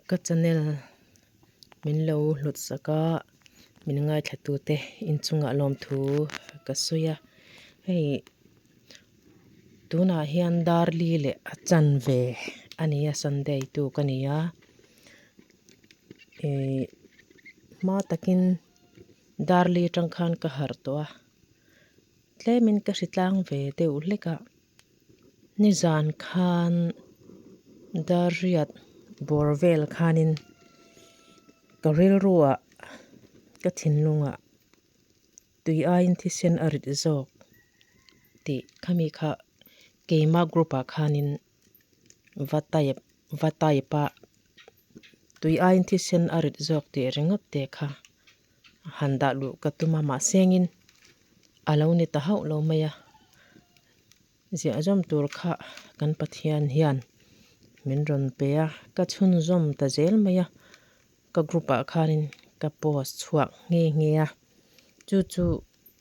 Ka channel min lo hlut sak a, min ngaithla tute inchungah lawmthu ka sawi a, hei tunah hian Darli leh a chanve a ni a Sunday tuk a ni a, ih hma takin Darli atang khan ka harh tawh a, tlemin ka hritlang ve deuh hlek a. Nizan khan Dariat bawr vel khanin ka rilruah ka thinlungah tui aiin thisen a rit zawk tih khami kha keima group ah khanin va type va type a tui aiin thisen a rit zawk tih ringawt te kha han dah luh ka tum a mahsengin a lo ni ta hauh lo mai a. Ziah zawm tur kha kan Pathian hian min rawn pe a, ka chhunzawm ta zel mai a, ka group ah khanin ka post chhuak nghe nghe a, chu chu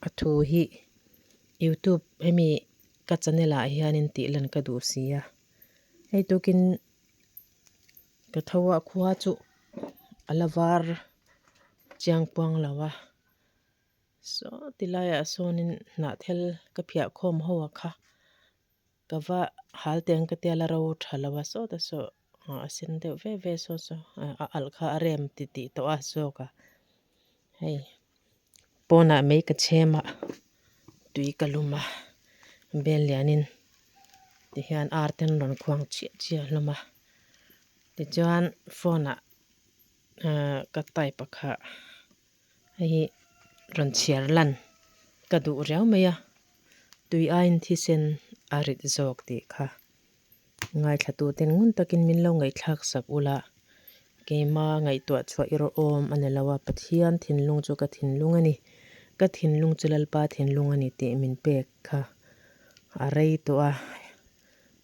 a thu hi youtube hemi ka channel ah hianin tih lan ka duh si a, hei tukin ka tho a khua chu a la var chiang puang lo a. Saw ti laiah sawnin hnahthel ka phiah khawm ho a kha ka va hal teng ka tia la ro tha lo a sawta saw a sen deuh ve ve saw saw a alh kha a rem ti tih tawh a zawk a hei pawnah mai ka chhem a tui ka lum a bel lianin tihian ar ten rawn khuang chiah chiah hlawm a tichuan phone ah ka type a kha. Hei hi rawn chhiar lan ka duh riau mai a, tui aiin thisen a rit zawk tih kha ngaithla tuten ngun takin min lo ngaihthlak sak ula, keima ngaihtuah chhuah i rawh awm a ni lo a, Pathian thinlung chu ka thinlung a ni, ka thinlung chu Lalpa thinlung a ni tih min pek kha a rei tawh a,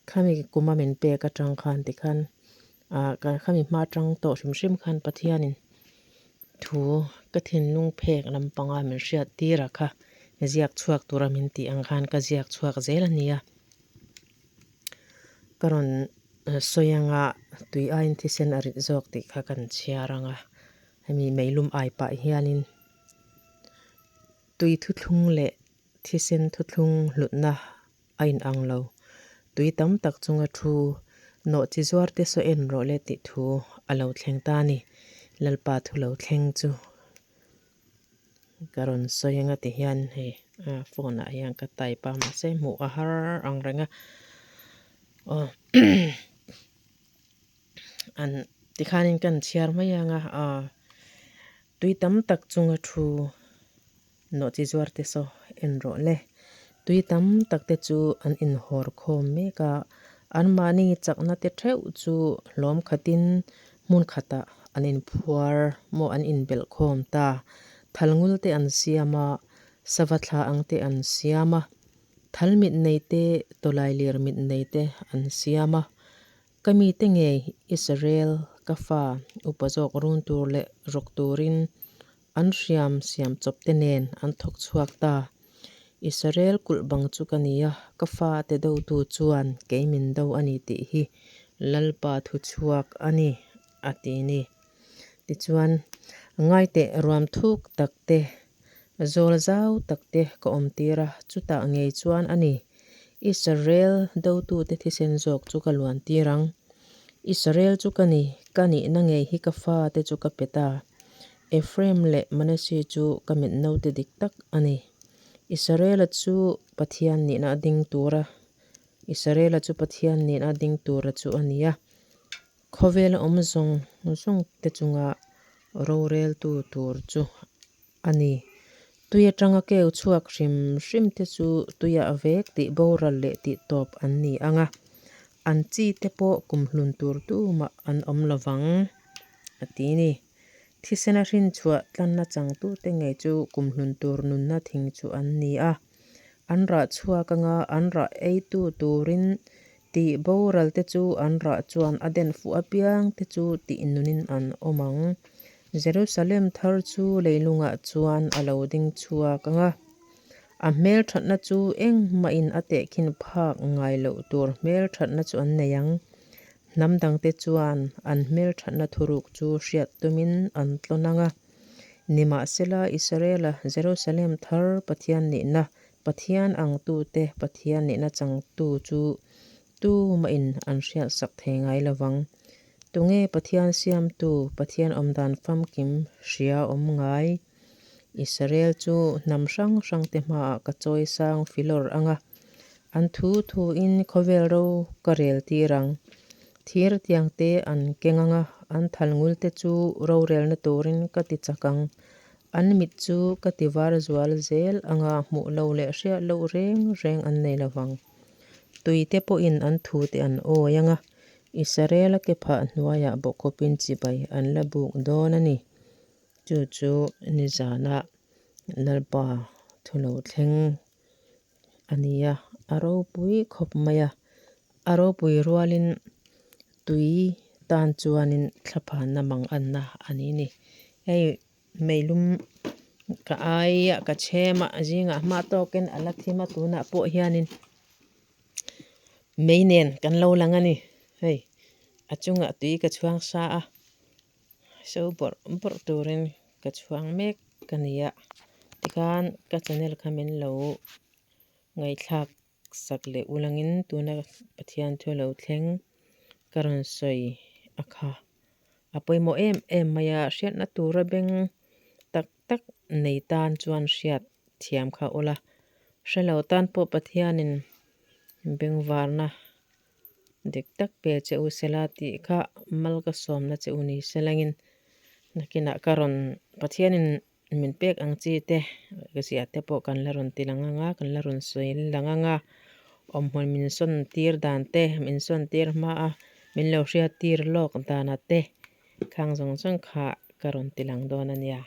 khami kuma min pek atang khan tikhan ah khami hma atang tawh hrim hrim khan Pathianin. Thu ka thinlung phek lampanga min hriat tir a kha ziak chhuak tura min tih ang khan ka ziak chhuak zel a nia. Ka rawn sawi anga tui aiin thisen a rit zawk tih kha kan chhiar anga hemi meilum ai pah hianin tui thuthlung leh thisen thuthlung hlutna a inang lo. Tui tam tak chunga thu nawh chi zuar te saw en rawh le tih thu a lo thleng ta a ni. Lalpa thu lo thleng chu ka rawn sawi anga ti hian hei phone ah hian ka type a mahse hmuh a har ang reng a aw an tikhanin kan chhiar mai anga aw tui tam tak chunga thu. Nawhchi zuar te saw en rawh le. Tui tam tak te chu an inhawr khawm mek a, anmahni chakna te theuh chu hlawm khatin hmun khatah an inphuar maw an inbelh khawm ta. Thalngul te an siam a, sava thla ang te an siam a, thal mit nei te, tawlai lir mit nei te an siam a. Ka mite ngei Israel ka fa upa zawk run tur leh rawk turin An hriam siam chawp te nen an thawk chhuak ta. Israel kulh bang chu ka ni a, ka fate dotu chuan kei min do a ni tih hi Lalpa thu chhuak a ni, a ti ni. Tichuan, ngaiteh ruam thuk tak te, zawl zau tak te ka awm tir a, chutah ngei chuan a ni, Israel dotute thisen zawk chu ka luan tir ang. Israel chu ka ni, ka nihna ngei hi ka fate chu ka pe ta. Ephraim leh Manasseh chu ka mit naute dik tak a ni. Israela chu Pathian nihna a ding tura Israela chu Pathian nihna a ding tura chu a ni a. Khawvela awm zawng zawng te chunga roreltu tur chu a ni. Tui atanga keu chhuak hrim hrim te chu tuiah vek tih boral leh tih tawp an ni ang a, an chi te pawh kumhlun tur tumah an awm lovang a ti ni. Thisena hrinchhuah tlanna changtute ngei chu kumhlun tur nunna thing chu an ni a, an rah chhuak anga an rah eitu turin tih boral te chu an rah chuan a den fuh apiang te chu tih nunin an awm ang. Jerusalem thar chu leilungah chuan a lo ding chhuak ang a, a hmelthatna chu engmahin a tehkhin phak ngai loh tur hmelthatna chu an nei ang. Hnam dangte chuan an hmelthatna thuruk chu hriat tumin an tlawn ang a. Nimahsela, Israela Jerusalem thar Pathian nihna, Pathian angtute Pathian nihna changtu chu tumahin an hriatsak thei ngai lo vang. Tunge Pathian siamtu, Pathian awmdan famkim hria awm ngai? Israel chu hnam hrang hrangte hmaah ka chawi sang filawr ang a, an thu thuin khawvel ro ka rel tir ang. Thir tiangte an keng ang a, an thal ngulte chu rorelna turin ka ti chak ang. An mit chu ka ti var zual zel ang a, hmuh lo leh hriat loh reng reng an nei lo vang. Tuite pawhin an thute an awi ang a, Israel-a ke phah hnuaiah bawhkhawpin chibai an la buk dawn a ni. Chu chu nizana Lalpa thu lo thleng a ni a, a ropui khawp mai a. A ropui rualin tui tan chuanin thlaphanna mang anna a ni ni. Hei meilum ka aia ka chhem a, zingah hma tawkin a la thim a, tunah pawh hianin mei nen kan lo lang a ni. Hei a chungah tui ka chhuang sa a. So bawrh bawrh turin ka chhuang mek ka ni a, tikhan ka channel kha min lo ngaihthlak sak leh ulangin tuna Pathian thu lo thleng ka rawn sawi a kha. A pawimawh em em mai a, hriatna tura beng tak tak nei tan chuan hriat thiam kha ula, hrelo tan pawh Pathianin bengvarna Dik tak pe che u sela tih kha mal ka sawmna che u ni selangin nakinah ka rawn Pathianin min pek ang chi te ka ziah te pawh kan la rawn ti lang ang a, kan la rawn sawi lang ang a, awmhmun min sawn tir dan te, min sawn tir hma a min lo hriat tir lawk dana te khang zawng zawng kha ka rawn ti lang dawn a nia.